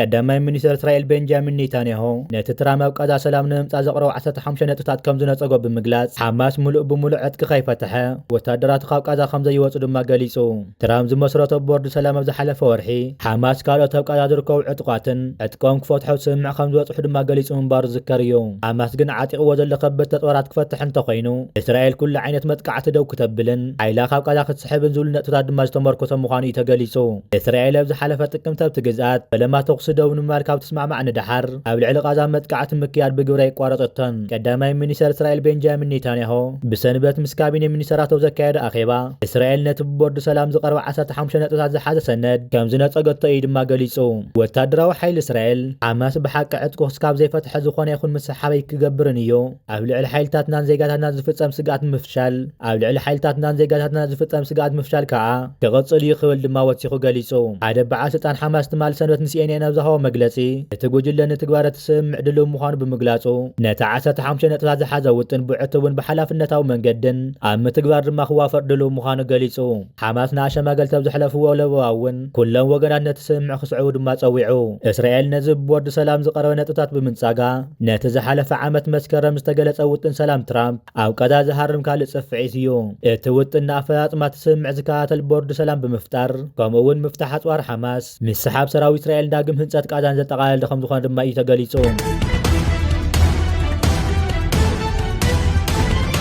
ቀዳማይ ሚኒስተር እስራኤል ቤንጃሚን ኔታንያሁ ነቲ ትራምፕ ኣብ ቃዛ ሰላም ንምምጻእ ዘቕረቦ ዓሰርተ ሓሙሽተ ነጥብታት ከም ዝነጸጎ ብምግላጽ፣ ሓማስ ምሉእ ብምሉእ ዕጥቂ ከይፈትሐ ወታደራቱ ካብ ቃዛ ከም ዘይወጹ ድማ ገሊጹ። ትራምፕ ዝመስረቶ ቦርድ ሰላም ኣብ ዝሓለፈ ወርሒ፣ ሓማስ ካልኦት ኣብ ቃዛ ዝርከቡ ዕጡቓትን ዕጥቆም ክፈትሑ ስምምዕ ከም ዝበጽሑ ድማ ገሊጹ ምንባሩ ዝዝከር እዩ። ሓማስ ግን ዓጢቕዎ ዘሎ ከበድቲ ተጽዋራት ክፈትሕ እንተኾይኑ፣ እስራኤል ኩሉ ዓይነት መጥቃዕቲ ደው ክተብልን ሓይላ ካብ ቃዛ ክትስሕብን ዝብሉ ነጥብታት ድማ ዝተመርኮሰ ምዃኑ እዩ ተገሊጹ። እስራኤል ኣብ ዝሓለፈ ጥቅምቲ ኣብቲ ግዝኣት ፈለማ ተኹሲ ደው ንምባል ካብ ትስማዕማዕ ንደሓር፣ ኣብ ልዕሊ ቃዛ መጥቃዕቲ ምክያድ ብግብሪ ኣይቋረጸቶን። ቀዳማይ ሚኒስተር እስራኤል ቤንጃሚን ኔታንያሁ ብሰንበት ምስ ካቢነ ሚኒስተራቱ ኣብ ዘካየዶ ኣኼባ፣ እስራኤል ነቲ ብቦርድ ሰላም ዝቐረበ ዓሰርተ ሓሙሽተ ነጥብታት ዝሓዘ ሰነድ ከም ዝነጸገቶ እዩ ድማ ገሊጹ። ወታደራዊ ሓይሊ እስራኤል፣ ሓማስ ብሓቂ ዕጥቁ ክስካብ ዘይፈትሐ ዝኾነ ይኹን ምስሓብ ኣይክገብርን እዩ። ኣብ ልዕሊ ሓይልታትናን ዜጋታትናን ዝፍጸም ስግኣት ምፍሻል፣ ኣብ ልዕሊ ሓይልታትናን ዜጋታትናን ዝፍጸም ስግኣት ምፍሻል ከኣ ክቕጽል እዩ ክብል ድማ ወሲኹ ገሊጹ። ሓደ በዓል ስልጣን ሓማስ ትማሊ ሰንበት ን ሲ ኤን ኤን ኣብ ዝሃቦ መግለጺ፣ እቲ ጉጅለ ንትግባረ እቲ ስምምዕ ድሉው ምዃኑ ብምግላጹ፣ ነቲ ዓሰርተ ሓሙሽተ ነጥብታት ዝሓዘ ውጥን ብዕቱብን ብሓላፍነታዊ መንገድን ኣብ ምትግባር ድማ ክዋፈር ድሉው ምዃኑ ገሊጹ። ሓማስ ንኣሸማገልቲ ኣብ ዘሕለፍዎ ለበዋ እውን ኩሎም ወገናት ነቲ ስምምዕ ክስዕቡ ድማ ጸዊዑ። እስራኤል ነዚ ብቦርድ ሰላም ዝቐረበ ነጥብታት ብምንጻጋ፣ ነቲ ዝሓለፈ ዓመት መስከረም ዝተገለጸ ውጥን ሰላም ትራምፕ ኣብ ቃዛ ዝሃርም ካልእ ጽፍዒት እዩ። እቲ ውጥን ንኣፈጻጽማ እቲ ስምምዕ ዝከታተል ቦርድ ሰላም ብምፍጣር፣ ከምኡ እውን ምፍታሕ ኣጽዋር ሓማስ፣ ምስሓብ ሰራዊት እስራኤል፣ ዳግም ህንጸት ቃዛን ዘጠቓለለ ከም ዝኾነ ድማ እዩ ተገሊጹ።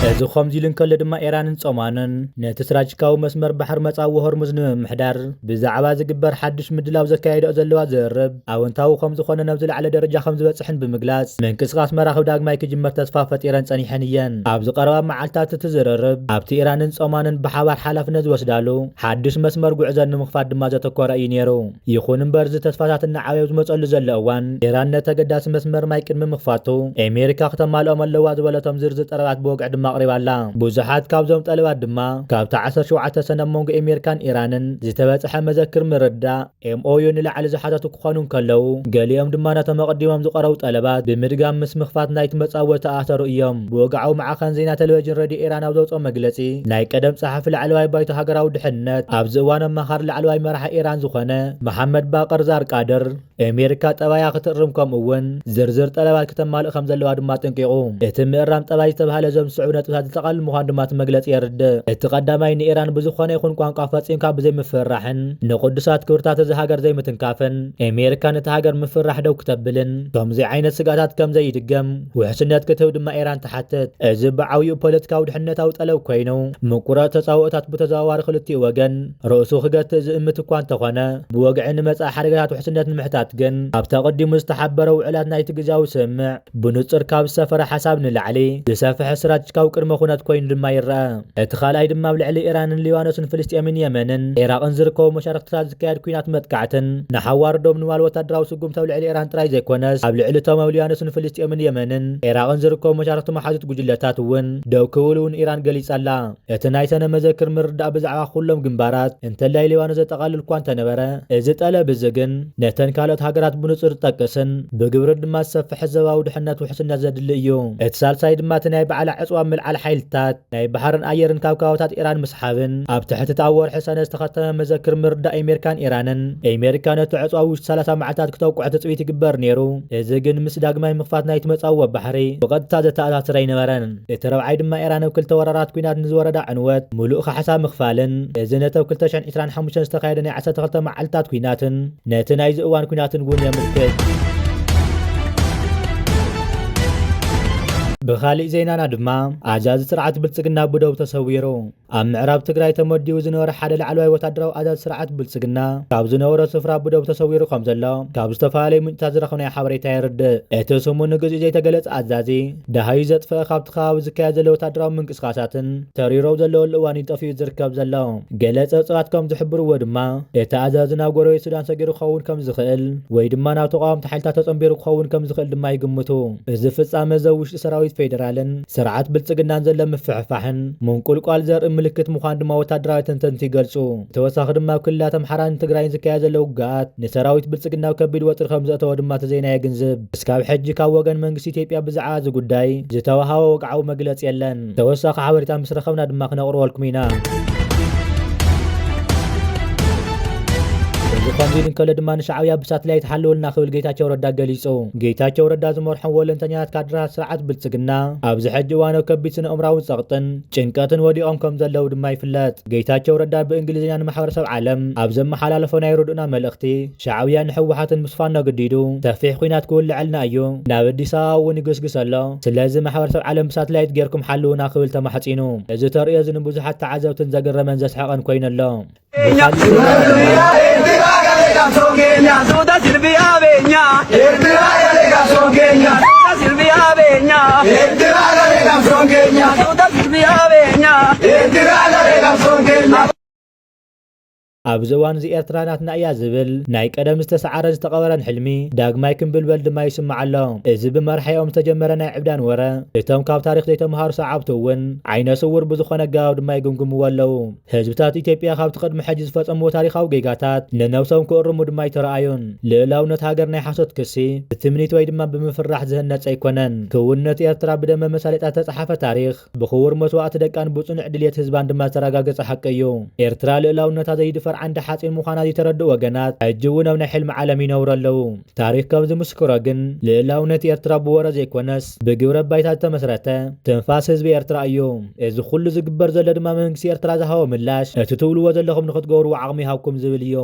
እዚ ከምዚ ኢሉ እንከሎ ድማ፣ ኢራንን ጾማንን ነቲ ስትራቴጂካዊ መስመር ባሕሪ መጻዊ ሆርሙዝ ንምምሕዳር ብዛዕባ ዝግበር ሓድሽ ምድላው ዘካየደኦ ዘለዋ ዝርርብ ኣወንታዊ ከም ዝኾነን ኣብ ዝለዓለ ደረጃ ከም ዝበጽሕን ብምግላጽ፣ ምንቅስቓስ መራኽብ ዳግማይ ክጅመር ተስፋ ፈጢረን ጸኒሐን እየን። ኣብዚ ቀረባ መዓልታት እቲ ዝርርብ ኣብቲ ኢራንን ጾማንን ብሓባር ሓላፍነት ዝወስዳሉ ሓድሽ መስመር ጉዕዘን ንምኽፋት ድማ ዘተኮረ እዩ ነይሩ። ይኹን እምበር፣ እዚ ተስፋታት እናዓበየ ኣብ ዝመጸሉ ዘሎ እዋን፣ ኢራን ነቲ ኣገዳሲ መስመር ማይ ቅድሚ ምኽፋቱ፣ ኣሜሪካ ክተማልኦም ኣለዋ ዝበለቶም ዝርዝር ጠለባት ብወግዒ ድማ ኣቕሪባ ኣላ። ብዙሓት ካብዞም ጠለባት ድማ፣ ካብቲ ዓሰርተ ሸውዓተ ሰነ ኣብ መንጎ ኣሜሪካን ኢራንን ዝተበጽሐ መዘክር ምርድዳእ፣ ኤም ኦ ዩ፣ ንላዕሊ ዝሓተቱ ክኾኑ እንከለዉ፣ ገሊኦም ድማ ነቶም ኣቐዲሞም ዝቐረቡ ጠለባት ብምድጋም ምስ ምኽፋት ናይቲ መጻወቲ ኣተሩ እዮም። ብወግዓዊ ማዕኸን ዜና ቴሌቪዥን ሬድዮ ኢራን ኣብ ዘውጽኦ መግለጺ፣ ናይ ቀደም ጸሓፊ ላዕለዋይ ባይቶ ሃገራዊ ድሕነት፣ ኣብዚ እዋን ኣማኻሪ ላዕለዋይ መራሒ ኢራን ዝኾነ መሓመድ ባቀር ዛርቃድር፣ ኣሜሪካ ጠባያ ክትእርም፣ ከምኡ እውን ዝርዝር ጠለባት ክተማልእ ከም ዘለዋ ድማ ኣጠንቂቑ። እቲ ምእራም ጠባይ ዝተባህለ እዞም ዝስዕቡ ነጥብታት ዝጠቓልል ምዃኑ ድማ እቲ መግለጺ የርድእ። እቲ ቀዳማይ፣ ንኢራን ብዝኾነ ይኹን ቋንቋ ፈጺምካ ብዘይምፍርራሕን ንቕዱሳት ክብርታት እዚ ሃገር ዘይምትንካፍን፣ ኣሜሪካ ነቲ ሃገር ምፍርራሕ ደው ክተብልን ከምዚ ዓይነት ስግኣታት ከም ዘይድገም ውሕስነት ክትህብ ድማ ኢራን ትሓትት። እዚ ብዓብይኡ ፖለቲካዊ ድሕነታዊ ጠለብ ኮይኑ፣ ምቁራጽ ተጻብኦታት ብተዘዋዋሪ ክልቲኡ ወገን ርእሱ ክገትእ ዝእምት እኳ እንተኾነ፣ ብወግዒ ንመጻኢ ሓደጋታት ውሕስነት ንምሕታት ግን፣ ኣብቲ ኣቐዲሙ ዝተሓበረ ውዕላት ናይቲ ግዝያዊ ስምምዕ ብንጹር ካብ ዝሰፈረ ሓሳብ ንላዕሊ ዝሰፍሐ ስትራቴጂካዊ ቅድመ ኩነት ኮይኑ ድማ ይረኣ። እቲ ካልኣይ ድማ ኣብ ልዕሊ ኢራንን ሊባኖስን ፍልስጤምን የመንን ኢራቕን ዝርከቡ መሻርክትታት ዝካየድ ኲናት መጥቃዕትን ንሓዋሩ ደው ንምባል ወታደራዊ ስጉምቲ ኣብ ልዕሊ ኢራን ጥራይ ዘይኮነስ፣ ኣብ ልዕሊ እቶም ኣብ ሊባኖስን ፍልስጤምን የመንን ኢራቕን ዝርከቡ መሻርክቲ መሓዙት ጉጅለታት እውን ደው ክብሉ እውን ኢራን ገሊጻ ኣላ። እቲ ናይ ሰነ መዘክር ምርዳእ ብዛዕባ ኩሎም ግንባራት፣ እንተላይ ሊባኖስ ዘጠቓልል እኳ እንተነበረ፣ እዚ ጠለብ እዚ ግን ነተን ካልኦት ሃገራት ብንጹር ዝጠቅስን ብግብሪ ድማ ዝሰፍሕ ዞባዊ ድሕነት ውሕስነት ዘድሊ እዩ። እቲ ሳልሳይ ድማ እቲ ናይ ባዕላ ዕጽዋ ምልዓል ሓይልታት ናይ ባሕርን ኣየርን ካብ ከባቢታት ኢራን ምስሓብን ኣብ ትሕቲ እቲ ኣብ ወርሒ ሰነ ዝተኸተመ መዘክር ምርዳእ ኣሜሪካን ኢራንን፣ ኣሜሪካ ነቲ ዕጽዋ ኣብ ውሽጢ ሰላሳ መዓልታት ክተውቅዖ ትጽቢት ይግበር ነይሩ። እዚ ግን ምስ ዳግማይ ምኽፋት ናይቲ መጻወ ባሕሪ ብቐጥታ ዘተኣሳስር ኣይነበረን። እቲ ረብዓይ ድማ ኢራን ኣብ ክልተ ወራራት ኲናት ንዝወረዳ ዕንወት ምሉእ ካሕሳ ምኽፋልን፣ እዚ ነቲ ኣብ ክልተ ሽሕን ዕስራን ሓሙሽተን ዝተኻየደ ናይ ዓሰርተ ክልተ መዓልታት ኲናትን ነቲ ናይዚ እዋን ኲናትን እውን የምልክት። ብኻሊእ ዜናና ድማ፣ ኣዛዚ ስርዓት ብልጽግና ብደው ተሰዊሩ። ኣብ ምዕራብ ትግራይ ተመዲቡ ዝነበረ ሓደ ላዕለዋይ ወታደራዊ ኣዛዚ ስርዓት ብልጽግና፣ ካብ ዝነበሮ ስፍራ ብደው ተሰዊሩ ከም ዘሎ ካብ ዝተፈላለዩ ምንጭታት ዝረኸብናዮ ሓበሬታ የርድእ። እቲ ስሙ ንግዚኡ ዘይተገለጸ ኣዛዚ፣ ደሃዩ ዘጥፈአ፣ ካብቲ ከባቢ ዝካየድ ዘሎ ወታደራዊ ምንቅስቃሳትን ተሪሮ ዘለወሉ እዋን እዩ ጠፊኡ ዝርከብ ዘሎ። ገለ ጸብጻባት ከም ዝሕብርዎ ድማ፣ እቲ ኣዛዚ ናብ ጎረቤት ሱዳን ሰጊሩ ክኸውን ከም ዝኽእል ወይ ድማ ናብ ተቓወምቲ ሓይልታት ተጸንቢሩ ክኸውን ከም ዝኽእል ድማ ይግምቱ። እዚ ፍጻመ እዚ ኣብ ውሽጢ ሰራዊት ፌደራልን ስርዓት ብልጽግናን ዘሎ ምፍሕፋሕን ምንቁልቋል ዘርኢ ምልክት ምዃኑ ድማ ወታደራዊ ተንተንቲ ይገልጹ። ብተወሳኺ ድማ ኣብ ክልላት ኣምሓራን ትግራይን ዝካየድ ዘሎ ውግኣት ንሰራዊት ብልጽግና ኣብ ከቢድ ወጥሪ ከም ዘእተዎ ድማ እቲ ዜና የግንዝብ። እስካብ ሕጂ ካብ ወገን መንግስቲ ኢትዮጵያ ብዛዕባ እዚ ጉዳይ ዝተዋሃበ ወግዓዊ መግለጺ የለን። ተወሳኺ ሓበሬታ ምስ ረኸብና ድማ ክነቕርበልኩም ኢና። እዚ ከምዚ ኢሉ እንከሎ ድማ ንሻዕብያ ብሳትላይት ሓልውልና ክብል ጌታቸው ረዳ ገሊጹ። ጌታቸው ረዳ ዝመርሖም ወለንተኛታት ካድራት ስርዓት ብልጽግና ኣብዚ ሕጂ እዋን ኣብ ከቢድ ስነ ኣእምራዊ ጸቕጥን ጭንቀትን ወዲቖም ከም ዘለዉ ድማ ይፍለጥ። ጌታቸው ረዳ ብእንግሊዝኛ ንማሕበረሰብ ዓለም ኣብ ዘመሓላለፎ ናይ ርድኡና መልእኽቲ፣ ሻዕብያ ንህወሓትን ምስ ፋኖ ግዲዱ ሰፊሕ ኲናት ክውልዐልና እዩ፣ ናብ ኣዲስ ኣበባ እውን ይግስግስ ኣሎ። ስለዚ ማሕበረሰብ ዓለም ብሳትላይት ጌርኩም ሓልውና ክብል ተማሕጺኑ። እዚ ተርእዮ እዚ ንብዙሓት ተዓዘብትን ዘገረመን ዘስሐቐን ኮይኑ ኣሎ። ኣብዚ እዋን እዚ ኤርትራ ናትና እያ ዝብል ናይ ቀደም ዝተሰዓረን ዝተቐበረን ሕልሚ ዳግማይ ክምብልበል ድማ ይስማዕ ኣሎ። እዚ ብመርሓኦም ዝተጀመረ ናይ ዕብዳን ወረ፣ እቶም ካብ ታሪኽ ዘይተምሃሩ ሰዓብቱ እውን ዓይነ ስውር ብዝኾነ ኣገባብ ድማ ይግምግምዎ ኣለዉ። ህዝብታት ኢትዮጵያ ካብቲ ቅድሚ ሕጂ ዝፈጸምዎ ታሪኻዊ ጌጋታት ንነብሶም ክእርሙ ድማ ኣይተረኣዩን። ልኡላውነት ሃገር ናይ ሓሶት ክሲ፣ ብትምኒት ወይ ድማ ብምፍራሕ ዝህነጽ ኣይኮነን። ክውንነት ኤርትራ ብደመ መሳለጥያ ዝተጻሕፈ ታሪኽ፣ ብኽቡር መስዋእቲ ደቃን ብጽኑዕ ድልየት ህዝባን ድማ ዝተረጋገጸ ሓቂ እዩ። ኤርትራ ልኡላውነታ ዘይድፈር ዓንዲ ሓጺን ምዃና ዘይተረድኡ ወገናት፣ ሕጂ እውን ኣብ ናይ ሕልሚ ዓለም ይነብሩ ኣለዉ። ታሪኽ ከም ዝምስክሮ ግን፣ ልኡላውነት ኤርትራ ብወረ ዘይኮነስ፣ ብግብረ ባይታ ዝተመስረተ ትንፋስ ህዝቢ ኤርትራ እዩ። እዚ ኩሉ ዝግበር ዘሎ ድማ መንግስቲ ኤርትራ ዝሃቦ ምላሽ፣ እቲ ትብልዎ ዘለኹም ንኽትገብርዎ ዓቕሚ ይሃብኩም ዝብል እዩ።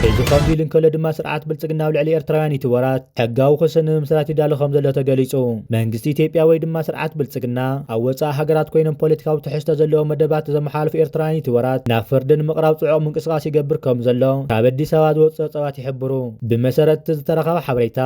እዚ ከምዚ ኢሉ እንከሎ ድማ፣ ስርዓት ብልጽግና ኣብ ልዕሊ ኤርትራውያን ዩቱበራት ሕጋዊ ክሲ ንምምስራት ይዳሎ ከም ዘሎ ተገሊጹ። መንግስቲ ኢትዮጵያ ወይ ድማ ስርዓት ብልጽግና ኣብ ወጻኢ ሃገራት ኮይኖም ፖለቲካዊ ትሕዝቶ ዘለዎ መደባት ዘመሓላልፉ ኤርትራውያን ዩቱበራት ናብ ፍርዲ ንምቕራብ ጽዑቕ ምንቅስቓስ ይገብር ከም ዘሎ ካብ ኣዲስ ኣበባ ዝወጹ ጸብጻባት ይሕብሩ። ብመሰረት እቲ ዝተረኸበ ሓበሬታ፣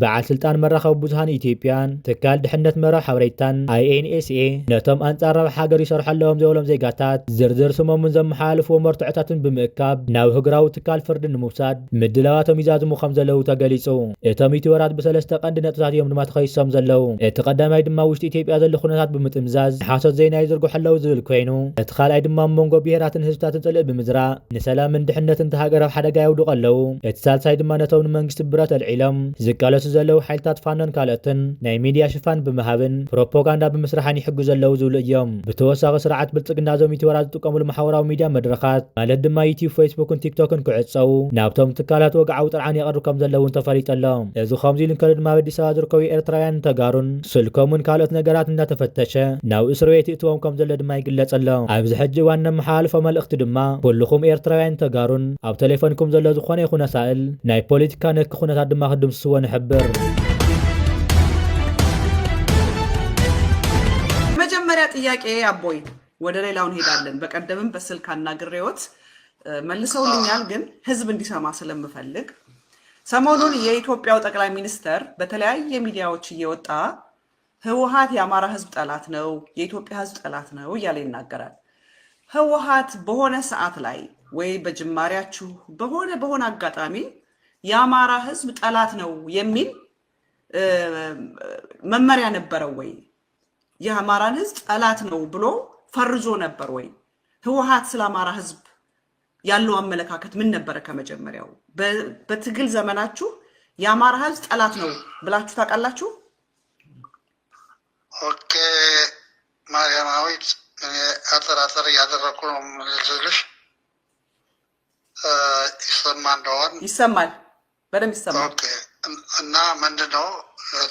በዓል ስልጣን መራኸቢ ብዙሃን ኢትዮጵያን ትካል ድሕነት መረብ ሓበሬታን፣ ኣይ ኤን ኤስ ኤ፣ ነቶም ኣንጻር ረብሓ ሃገር ይሰርሑ ኣለዎም ዝበሎም ዜጋታት ዝርዝር ስሞምን ዘመሓላልፍዎ መርትዖታትን ብምእካብ ናብ ህግራዊ ትካል ፍርዲ ንምውሳድ ምድላዋቶም ይዛዝሙ ከም ዘለዉ ተገሊጹ። እቶም ዩቱበራት ብሰለስተ ቀንዲ ነጥብታት እዮም ድማ ተኸሲሶም ዘለዉ። እቲ ቀዳማይ ድማ ውሽጢ ኢትዮጵያ ዘሎ ኩነታት ብምጥምዛዝ ሓሶት ዜና ይዝርግሑ ኣለዉ ዝብል ኮይኑ፣ እቲ ካልኣይ ድማ ኣብ መንጎ ብሄራትን ህዝብታትን ጽልኢ ብምዝራእ ንሰላምን ድሕነትን እታ ሃገር ኣብ ሓደጋ የውድቑ ኣለዉ። እቲ ሳልሳይ ድማ ነቶም ንመንግስቲ ብረት ኣልዒሎም ዝቃለሱ ዘለዉ ሓይልታት ፋኖን ካልኦትን ናይ ሚድያ ሽፋን ብምሃብን ፕሮፓጋንዳ ብምስራሕን ይሕግዙ ኣለዉ ዝብሉ እዮም። ብተወሳኺ ስርዓት ብልጽግና እዞም ዩቱበራት ዝጥቀምሉ ማሕበራዊ ሚድያ መድረኻት ማለት ድማ ዩትዩብ፣ ፌስቡክን ቲክቶክን ክዕጸዉ ናብቶም ትካላት ወግዓዊ ጥርዓን የቕርብ ከም ዘለዉ እውን ተፈሊጡ ኣሎ። እዚ ከምዚ ኢሉ እንከሎ ድማ ኣብ ኣዲስ ኣበባ ዝርከቡ ኤርትራውያን ተጋሩን ስልኮምን ካልኦት ነገራት እናተፈተሸ ናብ እስር ቤት ይእትዎም ከም ዘሎ ድማ ይግለጽ ኣሎ። ኣብዚ ሕጂ እዋን ነመሓላልፎ መልእኽቲ ድማ ኩልኹም ኤርትራውያን ተጋሩን ኣብ ቴሌፎንኩም ዘሎ ዝኾነ ይኹን ኣሳእል ናይ ፖለቲካ ነክ ኩነታት ድማ ክትድምስስዎ ንሕብር። መጀመሪያ ጥያቄ ኣቦይ፣ ወደ ሌላው እንሄዳለን። በቀደምም በስልክ አናግሬዎት እ፣ መልሰውልኛል፣ ግን ህዝብ እንዲሰማ ስለምፈልግ ሰሞኑን የኢትዮጵያው ጠቅላይ ሚኒስተር በተለያየ ሚዲያዎች እየወጣ ህወሓት የአማራ ህዝብ ጠላት ነው፣ የኢትዮጵያ ህዝብ ጠላት ነው እያለ ይናገራል። ህወሓት በሆነ ሰዓት ላይ ወይ በጅማሬያችሁ በሆነ በሆነ አጋጣሚ የአማራ ህዝብ ጠላት ነው የሚል እ፣ መመሪያ ነበረው ወይ? የአማራን ህዝብ ጠላት ነው ብሎ ፈርጆ ነበር ወይ? ህወሓት ስለ አማራ ህዝብ ያለው አመለካከት ምን ነበረ ከመጀመሪያው? በ- በትግል ዘመናችሁ የአማራ ህዝብ ጠላት ነው ብላችሁ ታውቃላችሁ? ኦኬ ማርያማዊት፣ እኔ አጠር አጠር እያደረግኩ ነው የምመልስልሽ። ይሰማ እንደሆን ይሰማል፣ በደንብ ይሰማል። ኦኬ። እና ምንድን ነው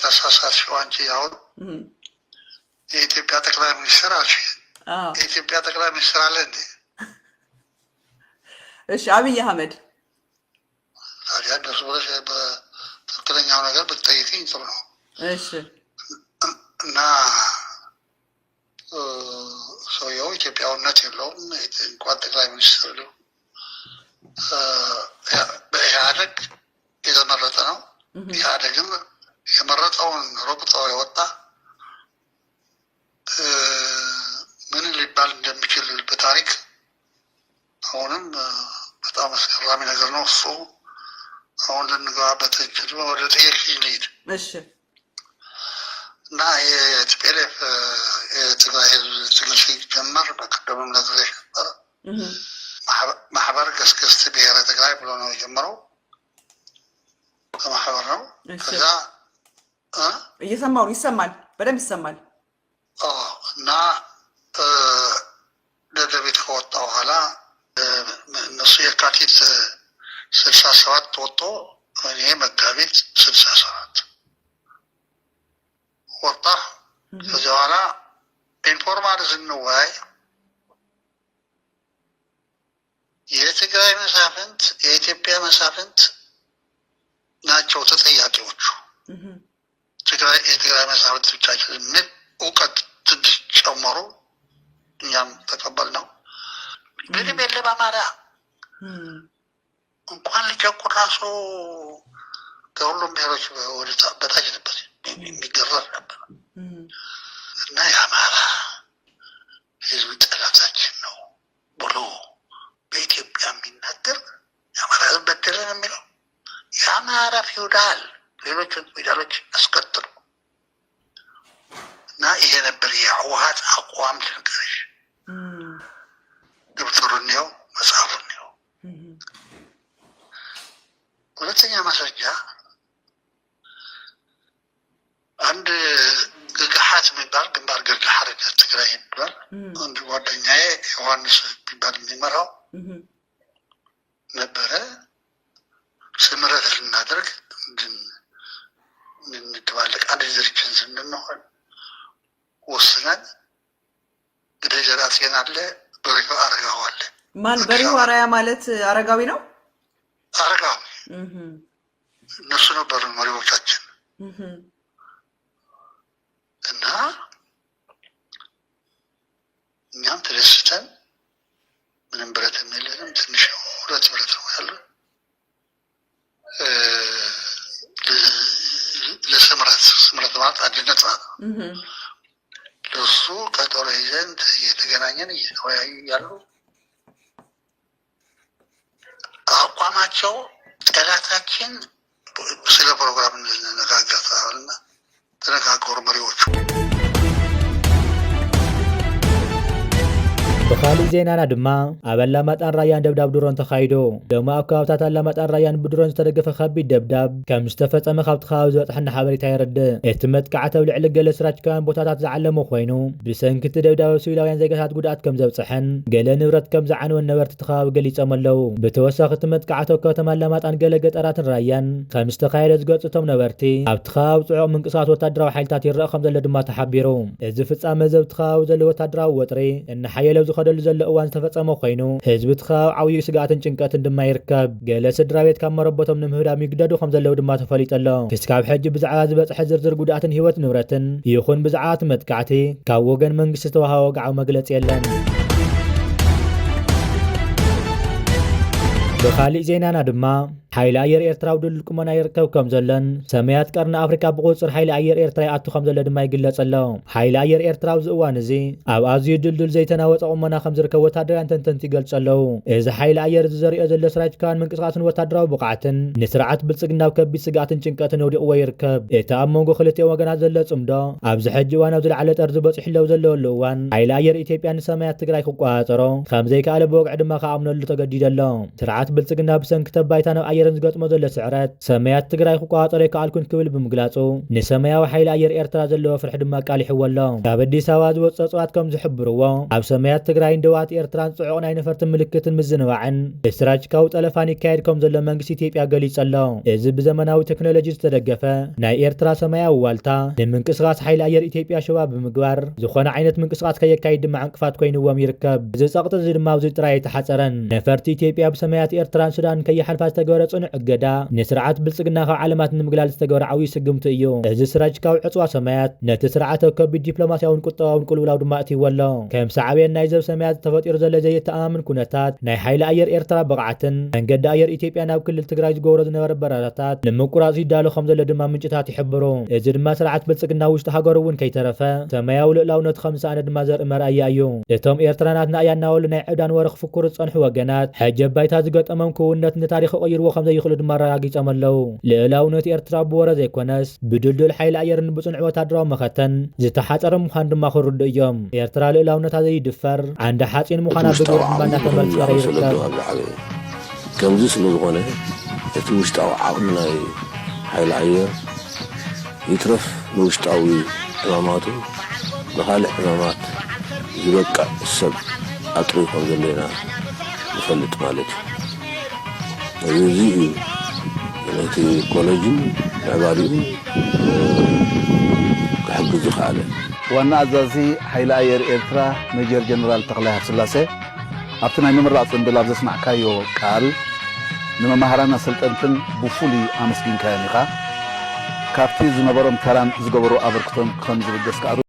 ተሳሳትሽው አንቺ? አሁን እም፣ የኢትዮጵያ ጠቅላይ ሚኒስትር አልሽ። አዎ። የኢትዮጵያ ጠቅላይ ሚኒስትር አለ እንዴ? እሺ፣ አብይ አህመድ። ታዲያ እንደሱ ብለሽ በትክክለኛው ነገር ብትጠይቅኝ ጥሩ ነው። እሺ፣ እና እ፣ ሰውየው ኢትዮጵያዊነት የለውም። እንኳን ጠቅላይ ሚኒስትር ሊሆን እ፣ በኢህአደግ የተመረጠ ነው። እም፣ ኢህአደግም የመረጠውን ረግጦ የወጣ እ፣ ምን ሊባል እንደሚችል በታሪክ አሁንም እ፣ በጣም አስገራሚ ነገር ነው እሱ። አሁን ልንገባበት እንችል። ወደ ጥያቄ ልሂድ። እሺ፣ እና የቲፒኤልኤፍ የትግራይ ህዝብ ትግል ሲጀመር በቀደምም ነግሬሽ ነበር። እም፣ ማህበ- ማህበር ገስገስት ብሔረ ትግራይ ብሎ ነው የጀመረው። በማህበር ነው። እሺ። ከዛ እ? እየሰማሁ ነው። ይሰማል፣ በደንብ ይሰማል። ኦ፣ እና እ፣ ደደቢት ከወጣ በኋላ ስልሳ ሰባት ወጥቶ፣ እኔ መጋቢት ስልሳ ሰባት ወጣ። ከዚያ በኋላ ኢንፎርማል ስንወያይ የትግራይ መሳፍንት፣ የኢትዮጵያ መሳፍንት ናቸው ተጠያቂዎቹ። ትግራይ፣ የትግራይ መሳፍንት ብቻ አይደለም፣ እውቀት ትንሽ ጨመሩ፣ እኛም ተቀበልነው። ምንም የለም አማራ። እንኳን ሊጨቁን ራሱ ከሁሉም ብሔሮች ወደ ታ-፣ በታች ነበር፣ የሚገረፍ ነበር። እና የአማራ ህዝብ ጠላታችን ነው ብሎ በኢትዮጵያ የሚናገር የአማራ ህዝብ በደለ ነው የሚለው የአማራ ፊውዳል፣ ሌሎች ፊውዳሎች አስከትሉ። እና ይሄ ነበር የህወሓት አቋም ልንገርሽ። ደብተሩ እንየው፣ መጽሐፉ እንየው። ሁለተኛ ማስረጃ፣ አንድ ግግሓት የሚባል ግንባር ገድለ ሓርነት ትግራይ የሚባል አንድ ጓደኛዬ ዮሐንስ የሚባል የሚመራው ነበረ። ስምረት ልናደርግ እንድን-፣ እንድንደባለቅ፣ አንድ ድርጅት እንድንሆን ወስነን፣ ደጀን አጽጌን አለ፣ በሪሁ አረጋው አለ። ማን በሪሁ አረጋዊ ማለት አረጋዊ ነው? አረጋዊ። እነሱ ነበሩ መሪዎቻችን። እና እኛም ተደስተን፣ ምንም ብረትም የለንም፣ ትንሽ ሁለት ብረት ነው ያለን። እ፣ ለ-፣ ለስምረት፣ ስምረት ማለት አንድነት ማለት ነው። ለሱ ቀጠሮ ይዘን እየተገናኘን እየተወያዩ ያሉ አቋማቸው፣ ጠላታችን ስለ ፕሮግራም እንነጋገር ተባልና ተነጋገሩ መሪዎቹ። ብኻሊእ ዜናና ድማ፣ ኣብ ኣላማጣን ራያን ደብዳብ ድሮን ተኻይዱ። ሎሚ ኣብ ከባብታት ኣላማጣን ራያን ብድሮን ዝተደገፈ ከቢድ ደብዳብ ከም ዝተፈጸመ ካብቲ ከባቢ ዝበጽሐና ሓበሬታ የረድእ። እቲ መጥቃዕቲ ኣብ ልዕሊ ገለ ስትራቴጂካውያን ቦታታት ዝዓለመ ኮይኑ፣ ብሰንኪ እቲ ደብዳብ ኣብ ሲቪላውያን ዜጋታት ጉድኣት ከም ዘብጽሐን ገለ ንብረት ከም ዝዓነወን ነበርቲ እቲ ከባቢ ገሊጾም ኣለዉ። ብተወሳኺ እቲ መጥቃዕቲ ኣብ ከተማ ኣላማጣን ገለ ገጠራትን ራያን ከም ዝተኻየደ ዝገልጹ እቶም ነበርቲ፣ ኣብቲ ከባቢ ጽዑቕ ምንቅስቓስ ወታደራዊ ሓይልታት ይረኣ ከም ዘሎ ድማ ተሓቢሩ። እዚ ፍጻመ እዚ ኣብቲ ከባቢ ዘሎ ወታደራዊ ወጥሪ እናሓየለ ኣብ ዝኸደሉ ዘሎ እዋን ዝተፈጸመ ኮይኑ፣ ህዝቢ እቲ ከባቢ ዓብዩ ስግኣትን ጭንቀትን ድማ ይርከብ። ገለ ስድራ ቤት ካብ መረበቶም ንምህዳም ይግደዱ ከም ዘለዉ ድማ ተፈሊጡ ኣሎ። ክስካብ ሕጂ ብዛዕባ ዝበጽሐ ዝርዝር ጉድኣትን ህይወት ንብረትን ይኹን ብዛዕባ እቲ መጥቃዕቲ ካብ ወገን መንግስቲ ዝተዋሃበ ወግዓዊ መግለጺ የለን። ብኻሊእ ዜናና ድማ፣ ሓይሊ ኣየር ኤርትራ ኣብ ድልዱል ቁመና ይርከብ ከም ዘሎን ሰማያት ቀርኒ ኣፍሪካ ብቁጽጽር ሓይሊ ኣየር ኤርትራ ይኣቱ ከም ዘሎ ድማ ይግለጽ ኣሎ። ሓይሊ ኣየር ኤርትራ ኣብዚ እዋን እዚ ኣብ ኣዝዩ ድልዱል ዘይተናወጸ ቁመና ከም ዝርከብ ወታደራውያን ተንተንቲ ይገልጹ ኣለዉ። እዚ ሓይሊ ኣየር እዚ ዘርእዮ ዘሎ ስትራቴጂካውያን ምንቅስቓስን ወታደራዊ ብቕዓትን ንስርዓት ብልጽግና ኣብ ከቢድ ስግኣትን ጭንቀትን ኣውዲቕዎ ይርከብ። እቲ ኣብ መንጎ ክልቲኦም ወገናት ዘሎ ጽምዶ ኣብዚ ሕጂ እዋን ኣብ ዝለዓለ ጠርዚ በጺሑ ኣለዉ ዘለወሉ እዋን፣ ሓይሊ ኣየር ኢትዮጵያ ንሰማያት ትግራይ ክቆጻጸሮ ከም ዘይከኣለ ብወግዒ ድማ ክኣምነሉ ተገዲዱ ኣሎ። ስርዓት ብልጽግና ብሰንኪ ተባይታ ናብ ኣየርን ዝገጥሞ ዘሎ ስዕረት፣ ሰማያት ትግራይ ክቆጻጸሮ ኣይከኣልኩን ክብል ብምግላጹ፣ ንሰማያዊ ሓይሊ ኣየር ኤርትራ ዘለዎ ፍርሒ ድማ ኣቃሊሕዎ ኣሎ። ካብ ኣዲስ ኣበባ ዝወጹ ጸብጻባት ከም ዝሕብርዎ፣ ኣብ ሰማያት ትግራይን ደዋት ኤርትራን ጽዑቕ ናይ ነፈርቲ ምልክትን ምዝንባዕን ስትራቴጂካዊ ጠለፋን ይካየድ ከም ዘሎ መንግስቲ ኢትዮጵያ ገሊጹ ኣሎ። እዚ ብዘመናዊ ቴክኖሎጂ ዝተደገፈ ናይ ኤርትራ ሰማያዊ ዋልታ፣ ንምንቅስቓስ ሓይሊ ኣየር ኢትዮጵያ ሽባ ብምግባር፣ ዝኾነ ዓይነት ምንቅስቓስ ከየካይድ ድማ ዕንቅፋት ኮይንዎም ይርከብ። እዚ ጸቕጢ እዚ ድማ ኣብዚ ጥራይ ኣይተሓጸረን። ነፈርቲ ኢትዮጵያ ብሰማያት ኤርትራን ሱዳንን ከይሓልፋ ዝተገበረ ጽኑዕ እገዳ፣ ንስርዓት ብልጽግና ካብ ዓለማት ንምግላል ዝተገበረ ዓብዪ ስጉምቲ እዩ። እዚ ስትራቴጂካዊ ዕጽዋ ሰማያት፣ ነቲ ስርዓት ኣብ ከቢድ ዲፕሎማስያውን ቁጠባውን ቅልውላው ድማ ኣእትይዎ ኣሎ። ከም ሳዕቤን ናይዚ ኣብ ሰማያት ተፈጢሩ ዘሎ ዘየተኣማምን ኩነታት፣ ናይ ሓይሊ ኣየር ኤርትራ ብቕዓትን መንገዲ ኣየር ኢትዮጵያ ናብ ክልል ትግራይ ዝገብሮ ዝነበረ በረራታት ንምቁራጽ ይዳሎ ከም ዘሎ ድማ ምንጭታት ይሕብሩ። እዚ ድማ ስርዓት ብልጽግና ውሽጢ ሃገሩ እውን ከይተረፈ ሰማያዊ ልኡላውነቱ ከም ዝሰኣነ ድማ ዘርኢ መርኣያ እዩ። እቶም ኤርትራ ናትና እያ እናበሉ ናይ ዕብዳን ወረ ክፍክሩ ዝጸንሑ ወገናት፣ ሕጂ ኣብ ባይታ ዝገጠሞም ክውንነት ንታሪኽ ክቕይርዎ ከም ዘይኽእሉ ድማ ኣረጋጊጾም ኣለዉ። ልኡላውነት ኤርትራ ብወረ ዘይኮነስ፣ ብድልዱል ሓይሊ ኣየርን ብጽኑዕ ወታደራዊ መኸተን ዝተሓጸረ ምዃኑ ድማ ክርድኡ እዮም። ኤርትራ ልኡላውነታ ዘይድፈር ዓንዲ ሓጺን ምዃና ብግብሪ ድማ እናተመርጸረ ይርከብ። ከምዚ ስለ ዝኾነ፣ እቲ ውሽጣዊ ዓቕሚ ናይ ሓይሊ ኣየር ይትረፍ ንውሽጣዊ ዕማማቱ ንኻልእ ዕማማት ዝበቅዕ ሰብ ኣጥርዩ ከም ዘሎ ኢና ንፈልጥ ማለት እዩ። እዚ እዩ ነቲ ኮሌጅን ምዕባሊኡን ክሕግዝ ዝኸኣለ። ዋና ኣዛዚ ሓይሊ ኣየር ኤርትራ ሜጀር ጀነራል ተኽላይ ሃብስላሴ፣ ኣብቲ ናይ ምምራቕ ጽንብል ኣብ ዘስማዕካዮ ቃል፣ ንመማህራን ኣሰልጠንትን ብፍሉይ ኣመስጊንካዮም ኢኻ። ካብቲ ዝነበሮም ተራን ዝገበሮ ኣበርክቶን ከም ዝብገስ ከኣ